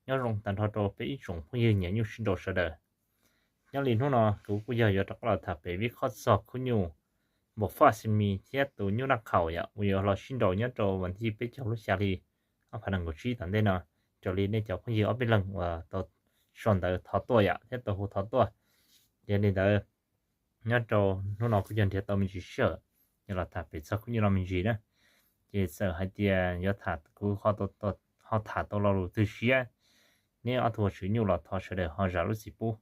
Nyob zoo tag nrho rau peb ib tsoom phooj ywg nyiam nyuj sib nraus sawv daws. Nyob li hnub no kuv kuj yog yuav rov qab los tham pem vib khob txog khub nyuj npam faj xi mis thiab tus nyuj naj khaum yom, uas yuav los sib nraus nyob rau vas thij peb caug lub xya hli ob phav nees nkaum tsib tom ntej no, raws li nej cov phooj ywg ob peb leeg uas tau sau ntawv thov tuaj yom thiab tau hu thov tuaj. Yog li ntawd, nyob rau hnub no kuj yog nrhiav tau me ntsis sij hawm yuav los tham pem txog khub nyuj no me ntsis na. Ces txawm hais tias yuav tham kuv ho tham tau lo lus twg siab, neb ob tug ua tswv nyuj los thov sawv daws ho zam lub txim pub.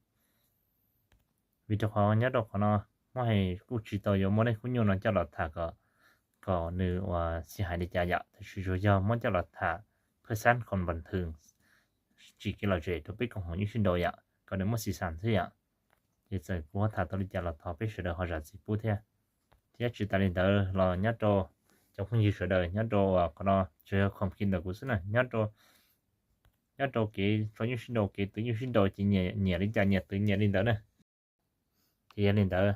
Vim rau qhov nyob rau qhov no muab hais kuj tsis tau yuav muab nej khub nyuj no coj los tham kom, kom nws ua xis hais li cas yom, tab sis tsuas yog muab coj los tham phaj xab kom npam thwm tsim kev lom zem rau peb koom haum nyuj sib nraus yom, kom nws muaj xis xas xwb yom. Ces txawm kuv ho tham tau li cas los thov peb sawv daws ho zam txim pub thiab. Thiab tsis tas li ntawd los nyob rau cov phooj ywg sawv daws nyob rau qhov no tsuas yog khoom kiv ntawm kuv xwb na, nyob rau kev tso nyuj sib nraus, kev twv nyuj sib nraus ces nyiam li cas nyias twv nyias li ntawd na. Ces yog li ntawd,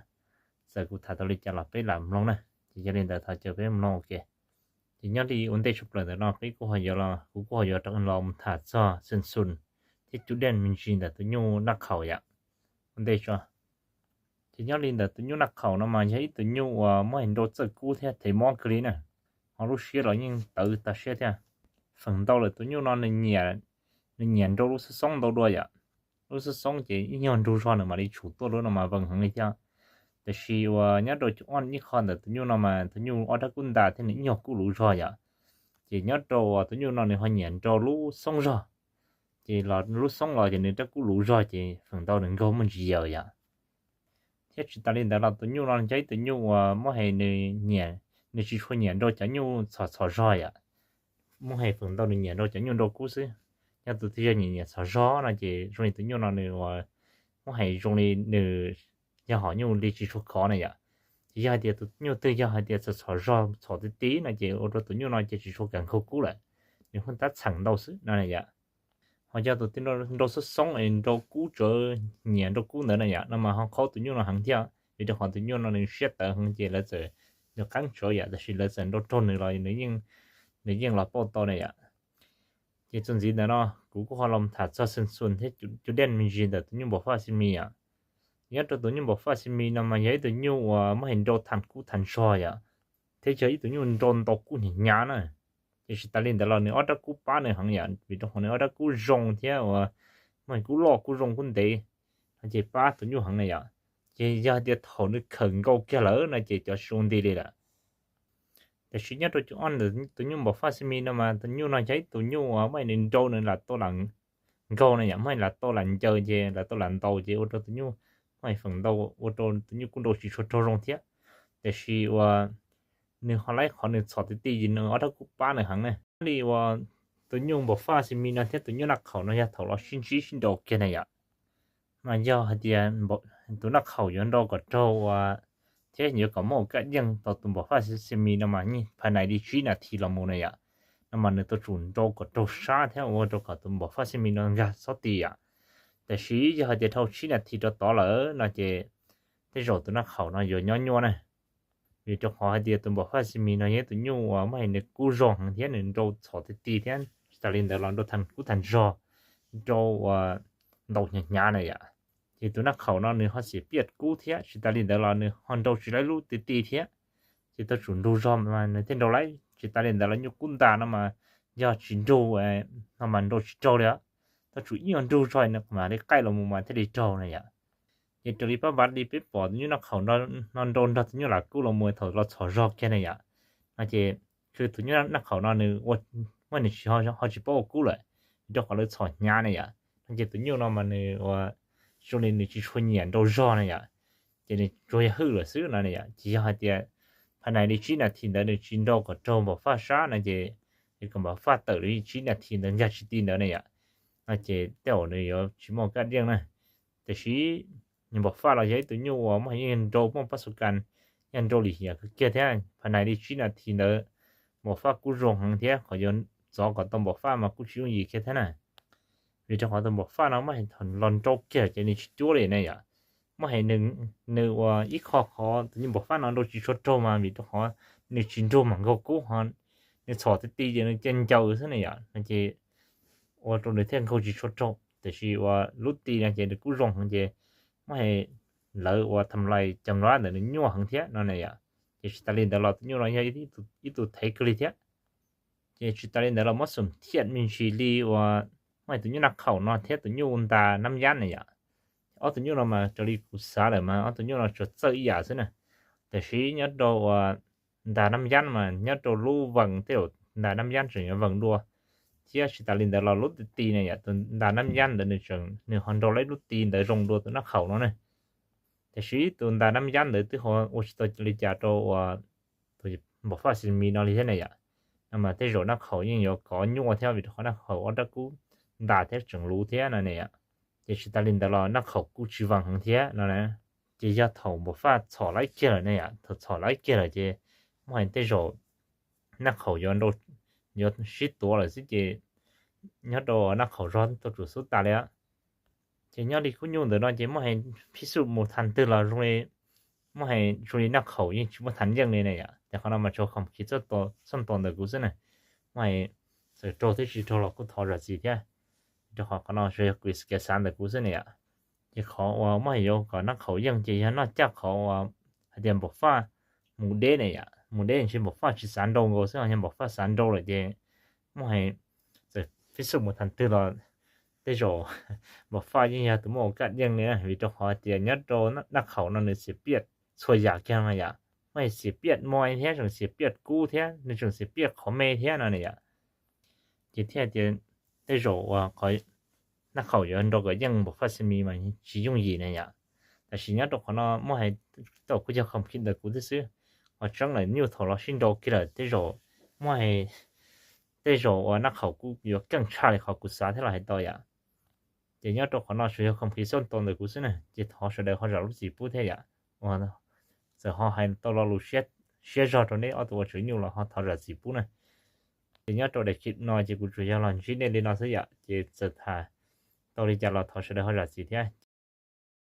txawm kuv tham tau li cas los peb lam mloog na. Ces yog li ntawd thov caw peb mloog ua ke. Ces nyob li ua ntej tshaj plaws ntawm no peb kuj ho yuav los, kuv kuj ho yuav los tham txog xees xus thiab cub dej me ntsis ntawm tus nyuj naj khaum yom. Ua ntej tso. Ces nyob li ntawm tus nyuj naj khaum no mas yog ib tug nyuj uas muab hais nrau txawj kub thiab thev mob kawg li na, ho lub siab los yeej tawv tag siab thiab. Feem ntau lawm tus nyuj no nws nyiam nrau lub xoob xoob ntau dua yom. Lub xoob xoob ces ib nyuag nrug zog nws mam li tshum tuaj lub no mas vees heev li thiab. Tab sis uas nyob rau cov ib qho ntawm tus nyuj no mas tus nyuj ob rab kub ntas thiab nws ib nyuag kub luv zog yom. Ces nyob rau uas tus nyuj no nws ho nyiam nrau lub xoob zog, ces los lub xoob los ces nws rab kub luv zog ces feem ntau nws nkaug muaj ntsis yaws yom. Thiab tsis tas li ntawd los tus nyuj no yog ib tus nyuj uas muab hais nws, nws tsis tshua nyiam nrau cov nyuj txhom txhom zog yom. Muab hais feem ntau nws nyiam nrau cov nyuj nrau kub xwb. Yog tus twg yog nyiam nyiam txhom zog no ces zoo li tus nyuj no nws ua, muab hais zoo li nws yog hom nyuj li tsis tshua khov na yom. Ces yog hais tias tus nyuj twg yog hais tias txhom txhom zog txhom ti ti no ces ua rau tus nyuj no ces tsis tshua kam nkaug kub lawm, nws hu tab txheem ntau xwb no yom. Ho yog tus twg nrau xoob xoob es nrau kub tsawv, nyiam nrau kub ntawd na yom, no mas ho qhaub tus nyuj no heev thiab, vim rau qhov tus nyuj no nws siab tawv heev ces lawv txawm, nws qeeb tsawv yom, tab sis lawv txawm nrau raug nws los nws yeej los pauj tau na yom. Ces txuas ntxiv ntawm no kuv kuj ho los tham txog xees xus thiab cub dej me ntsis ntawm tus nyuj npam faj xi mis yom. Nyob rau tus nyuj npam faj xi mis no mas yog ib tug nyuj uas muab hais nrau thas kub thas zog yom, thiab yog ib tug nyuj nrau ntau kub hnyav hnyav na. Ces tsis tas li ntawd los nws ob rab kub pab nws heev yom, vim rau qhov nws ob rab kub zoo thiab uas muaj kub loj kub zoo kub ntev, no ces pab tus nyuj heev na yom. Ces yog hais tias thaum nws khawm nkaus kiag lawm no ces cov tsis zoo nti li lawm. Tab sis nyob rau cov ib ntawm tus nyuj npam faj xi mis no mas tus nyuj no yog ib tus nyuj uas muaj hais nws nrau nws lam tau lam nkaug na yom, muaj hais lam tau lam ncaws ces lam tau lam ntaus ces ua rau tus nyuj muaj hais feem ntau ua rau tus nyuj kuj nrau tsis tshua raug zoo thiab. Tab sis uas nws ho laib qhov nws txhom ti ti ces nws ob rab kub pab nws heev na. Li uas tus nyuj npam faj xi mis no thiab tus nyuj naj khaum no yog thaum los sib ntsib sib nrau kiag na yom, mas yog hais tias tus naj khaum yuav nrau kom raug uas, thiab yuav kom muaj kaj yeej tau tus npam faj xi mis no mas phaj nais li tsib nas this los mus na yom, no mas nws tau tsum nrau kom raug sab thiab ua rau kom tus npam faj xi mis no nkag txhob ti yom. Tab sis yog hais tias dhau tsib nas this rau tod lawm no ces tej zaum tus naj khaum no yuav nyob nyuaj na. Vim rau qhov hais tias tus npam faj xi mis no yog ib tus nyuj uas muaj hais nws kub zog heev thiab nws nrau txhom ti ti thiab tsis tas li ntawd los nrau thas kub thas zog, nrau uas ntaus hnyav hnyav na yom. Ces tus naj khaum no nws ho xiam piaj kub thiab tsis tas li ntawd los nws ho nrau tsis laib lub ti ti thiab. Ces tau tsum nrug zog mas nws thiaj nrau laib, tsis tas li ntawd los nyuj kub ntas no mas yog tsis nrug no mas nrau tsis raug li os. Tau tsum ib nyuag nrug zog nws mam li qaij los mus mas thiaj li raug na yom. Ces raws li pab vav li peb pom tus nyuj naj khaum no nrau nrog tus nyuj lam kub los mus thaum los txhom zog kiag na yom, no ces khwv tus nyuj naj khaum no nws ua, muaj nws tsis, ho tsis paub ua kub lawm, rau qhov lawv txhom hnyav na yom. No ces tus nyuj no mas nws ua, zoo li nws tsis tshua nyiam nrau zog na yom, ces nws tsuas yog hwj lawm xwb no na yom. Ces yog hais tias phaj nais li tsib nas this ntawd nws tsis nrau kom raug npam faj sab no ces, kom npam faj tawm li tsib nas this ntawd nkag tsis ti ntawd na yom, no ces tej zaum nws yuav tsis muaj kaj yeej na. Tab sis npam faj los yog ib tug nyuj uas muaj yeej nrau muaj pab xu kas, yeej nrau lim hiam kawg kiag thiab, phaj nais li tsib nas this ntawd npam faj kuj zoo heev thiab qhov yuav txov kom tau npam faj mas kuj tsis yooj yim kiag thiab na. Vim rau qhov tus npam faj no muaj hais thaum los nrau kiag ces nws tsis cuab li na yom. Muaj hais nws ua ib qho qhov tus nyuj npam faj no nrau tsis tshua raug mas vim rau qhov nws tsis nrug mam nkaug kub ho nws txhom ti ti ces nws cia ncaws xwb na yom, no ces ua rau nws thiaj nkaug tsis tshua raug. Tiam sis uas lub ti no ces nws kuj zoo heev ces muab hais lawv uas tham lais cov nqab ntawd nws nyuaj heev thiab no ne yom. Ces tsis tas li ntawd los tus nyuj no yog ib tug thev kawg li thiab. Ces tsis tas li ntawd los muab xum thiam me ntsis li uas muaj tus nyuj naj khaum no thiab tus nyuj ntas nab yab ne yom. Ob tus nyuj no mas raws li kuv xav lawm mas ob tus nyuj no tsuas txawj ib yam xwb na. Tiam sis nyob rau uas ntas nab yab mas nyob rau lub vees tej zaum ntas nab yab tseem yuav vees dua. Thiab tsis tas li ntawd los lub ti ti ne yom, tus ntas nab yab ntawd nws tseem nws ho nrog lub ti ntawd zoo dua tus naj khaum no ne. Tiam sis tus ntas nab yab ntawd twb ho ua tsis tau li cas rau uas tus npam faj xis mis no li thiab ne yom. No mas tej zaum naj khaum yeej yuav kov nyuaj thiab vim rau qhov naj khaum ob rab kub ntas thiab tseem luv thiab no ne yom. Ces tsis tas li ntawd los naj khaum kuj tsis vees heev thiab no na. Ces yog thaum npam faj txhom lawv kiag lawm ne yom, thaum txhom lawv kiag lawm ces muab hais tej zaum naj khaum yuav sib tuav lawm xwb ces nyob rau naj khaum zog tau tsum xub tas li. Ces nyob li khub nyuj ntawm no ces muab hais phib xuj mus thas twg los zoo li, muab hais zoo li naj khaum yeej tsis muaj thas yeej li ne yom. Ces qhov no mas tsuas khoom khi txhoj tos ntawm kuv xwb ne. Muab hais txawm raug thiab tsis raug los kuj thov zam txim thiab, rau qhov qhov no tsuas yog kuv kev xav ntawm kuv xwb ne yom. Ces qhov uas muab hais yuav kom naj khaum yeej ces yog noj caj qhov uas hais tias npam faj mus deb ne yom, mus deb ntshe npam faj tsis xav nrau nkaus xwb, yog npam faj xav nrau lawm ces muab hais txawm phib xuj mus thas twg los tej zaum npam faj yeej yog tus muaj ua kaj yeej li na, vim rau qhov tias nyob rau naj khaum no nws xiam piaj txhua yam kiag no yom. Muab hais xiam piaj mob thiab tseem xiam piaj kub thiab nws tseem xiam piaj qhov me thiab no ne yom. Ces thiaj tias tej zaum uas qhov naj khaum yuav nrau kom yeej npam faj xis mis mas tsis yooj yim ne yom. Tab sis nyob rau qhov no muab hais tau kuj yog khoom khi ntawm kuv thiab xwb. Qhov tseeb lawm nyuj thaum los sib nrau kiag lawm tej zaum muab hais tej zaum uas naj khaum kuj yuav keej tshaj li qhov kuv xav thiab los hais tau yom. Ces nyob rau qhov no tsuas yog khoom khi txhoj tos ntawm kuv xwb na, ces thov sawv daws ho zam lub txim pub thiab yom. Uas txawm ho hais tau lo lus siab zog rau neb ob tug ua tswv nyuj los ho thov zam txim pub na. Ces nyob rau daim clip no ces kuv tsuas yog los ntsib nej li no xwb yom, ces txawm tham tau li cas los thov sawv daws ho zam txim thiab.